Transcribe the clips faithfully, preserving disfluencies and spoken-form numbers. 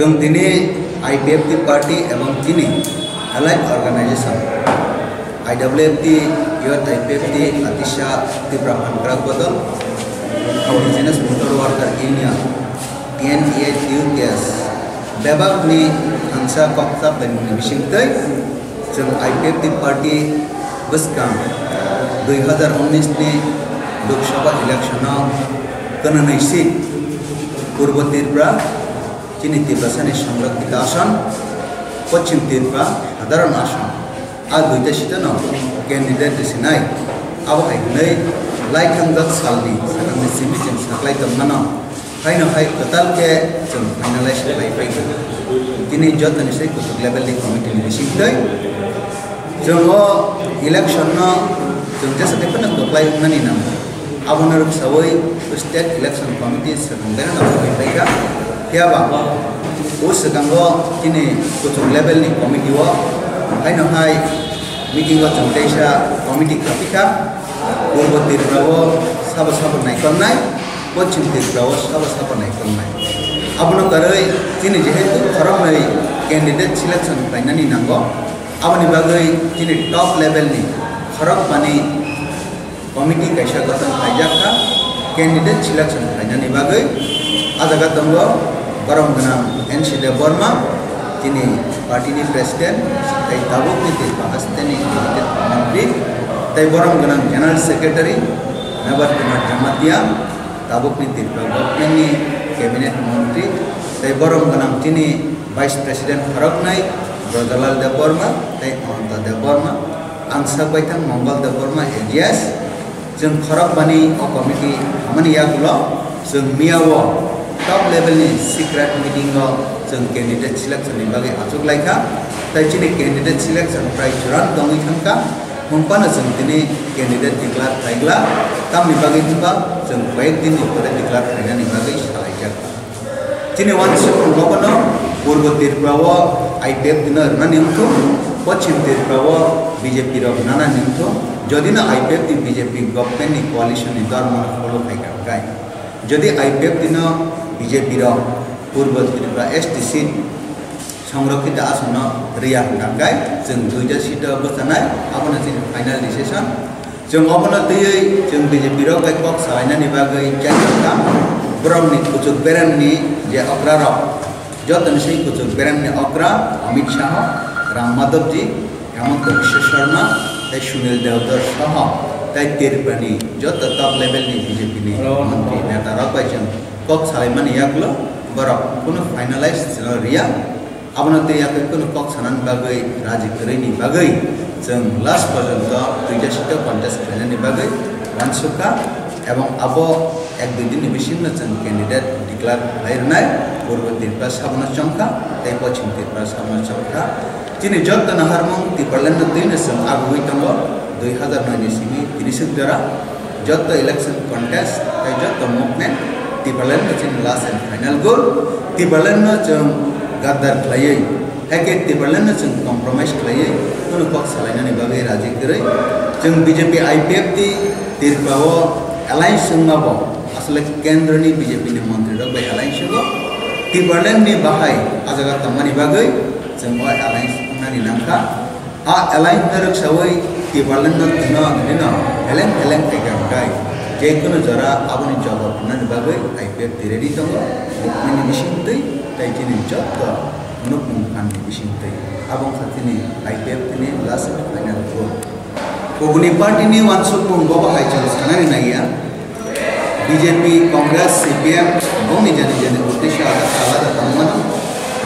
Chwng tini I P F T party ebong chini allied organization I W F T, Youth I P F T, Atisa Tipra Phankrak Bodol, Indigenous Motor Worker Union, T N E A, T U K S, bebakni thansa kokchap laimungni bisingtwi chwng I P F T party bwskang dui hazar unnish ni Lok Sabha election o kwnwi seat Purbo Tripura, chini Tiprasani Songrokkhito Ason, Poschim Tripura Sadharon Ason, a duita seat no candidate rwsinai. Abo hai hwnwi lai thangjak salni swkangni simi chwng saklai tongmano. Haino hai kwtal khe chwng finalize khlai phaikha. Tini jotoni sai kuchuk level ni committee ni bisingtwi chwng o election no chwng jesa tei phano kwplai wngnani nango. Abono rwksaui state election committee swkang berano khlai phaikha. Phiya ba o swkango chini kuchuk level ni committee o haino hai meeting o chwng teisa committee khapikha. Purbo Tripura o sabo sabo naikolnai, Poschim Tripura o sabo sabo naikolnai. Abono karwi chini jehetu khoroknwi candidate selection khlainani nango, aboni bagwi chini top level ni khorokbani committee kaisa gothon khlaijak kha candidate selection khlainani bagwi. A jaga tongo borom gwnang N C Debbarma, chini party ni president, tei tabukni tei Pakistani cabinet montri, tei borom gwnang general secretary Mevar Kumar Jamatia, tabukni Tripura government ni cabinet montri, tei borom gwnang chini vice president khoroknwi Brajalal Debbarma tei Ananta Debbarma, ang sak baithang Mongol Debbarma A G S. Chwng khorokbani o committee hamani yagulo chwng miyao top level ni secret meeting o chwng candidate selection ni bagwi achuk laikha, tei chini candidate selection prai churang tongwi thangkha. Hwnphano chwng tini candidate declare khlai glak, tamni bagwi hwnba chwng koyek din ni pore declare khlainani bagwi salaijak. Chini uansukmung bono Purbo Tripura o I P F T no rwnani wngthung, Poschim Tripura o B J P rok nanani wngthung, jodi no I P F T B J P government ni coalition ni dormo no follow khai kha hwnkhe. Jodi I P F T no B J P rok Purbo Tripura S T seat Songrokkhito Ason no rwya hwnkhe chwng duita seat o bwchanai, abono chini final decision. Chwng obono twiwi chwng B J P rok bai kok salainani bagwi chengkha. Borokni kuchuk beremni je okrarok, jotoni sai kuchuk beremni okra Amit Shah, Ram Madhavji, Hemanta Biswa Sarma, tei Sunil Deodar soho tei Tripurani joto top level ni B J P ni montri neta rok bai chwng kok salaimani yagulo borok kunu finalize chwngno rwya. Abono tei yakwi kunu kok sanani bagwi raji kwrwini bagwi chwng last porjonto duita seat o contest khlainani bagwi uansukha, ebong abo ek dui din ni bisingno chwng candidate declare khlai rwnai. Purbo Tripura sabono chongkha tei Poschim Tripura sabono chongkha. Chini jotto naharmung Tipraland no twino chwng agugwi tongo dui hazar noi ni simi tini swk jora. Jotto election contest tei jotto movement Tipraland no chini last and final goal. Tipraland no chwng gaddar khlaiwi, haikhe Tipraland no chwng compromise khlaiwi, kunu kok salainani bagwi raji kwrwi. Chwng B J P I P F T Tripura o alliance wngma bo asole kendro ni B J P ni montri rok bai alliance wngo. Tipraland ni bahai a jaga tongmani bagwi chwng o alliance wngnani nangkha. A alliance no rwksaui Tipraland no twino hinwi no heleng heleng khaikha hwnkhe, je kunu jora aboni jawab rwnani bagwi I P F T ready tongo, movement ni bisingtwi tei chini jotto nukmung phan ni bisingtwi. Abo wngkha chini I P F T ni last final goal. Kubuni party ni uansukmung bo bahai chwng sanani naiya. B J P, Congress, C P M, bongni jani jani uddesho alada alada tongmano,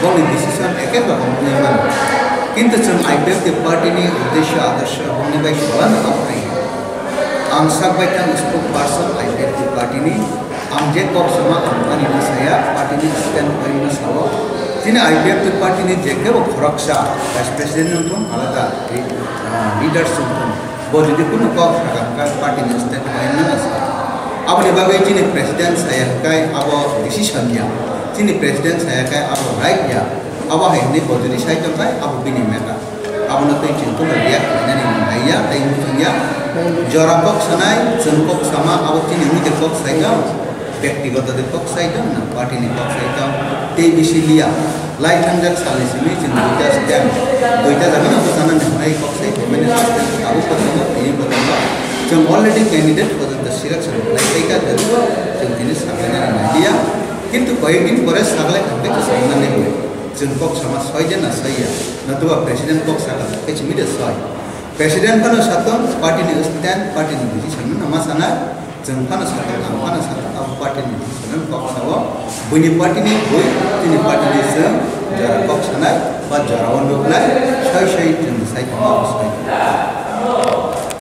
bongni decision ek ek rokom wngwi mano. Kintu chwng I P F T party ni uddesho adorsho bongni bai solano tong phai. Ang sak bai thang spokesperson I P F T party ni, ang je kok sama ang ani no saya, party ni stand point no sao. Chini I P F T party ni je kebo khoroksa vice president wngthung alada, ah, leaders wngthung. Bo jodi kunu kok sakha hwnkhe party ni stand point no sa. Aboni bagwi chini president saya hwnkhe abo decision ya. Chini president saya khe abo right ya. Abo hai hwnwi bo jodi sai tongkhe abo bini matter. Abono tei chwng kunu react khlainani nang ya tei muchung ya. Jora kok sanai, chwng kok sama abo chini wngwi kok sai tong. Byaktigoto de kok sai tong, na party ni kok sai tong. Tei bisi liya. Lai thangjak salni simi chwng duita stand, duita jagano bwchanani hwnwi kok sai M N A stand abo kwchangma tini kwchangma. Chwng already candidate pojanta selection khlai thaika, chwng tini saklainani nailia. Kintu koyek din pore saklai thangkhe chwng sangnani hwnwi chwng kok sama soi de na soi ya, notoba president kok sakha khe simi de soi. President phano sato party ni stand, party ni decision no ma sanai. Chwng phano sato, ang phano sato, abo party ni decision kok sao. Buini party ni bui, chini party ni chwng jora kok sanai ba jora o nuknai, soi soi chwng sai tongma soi.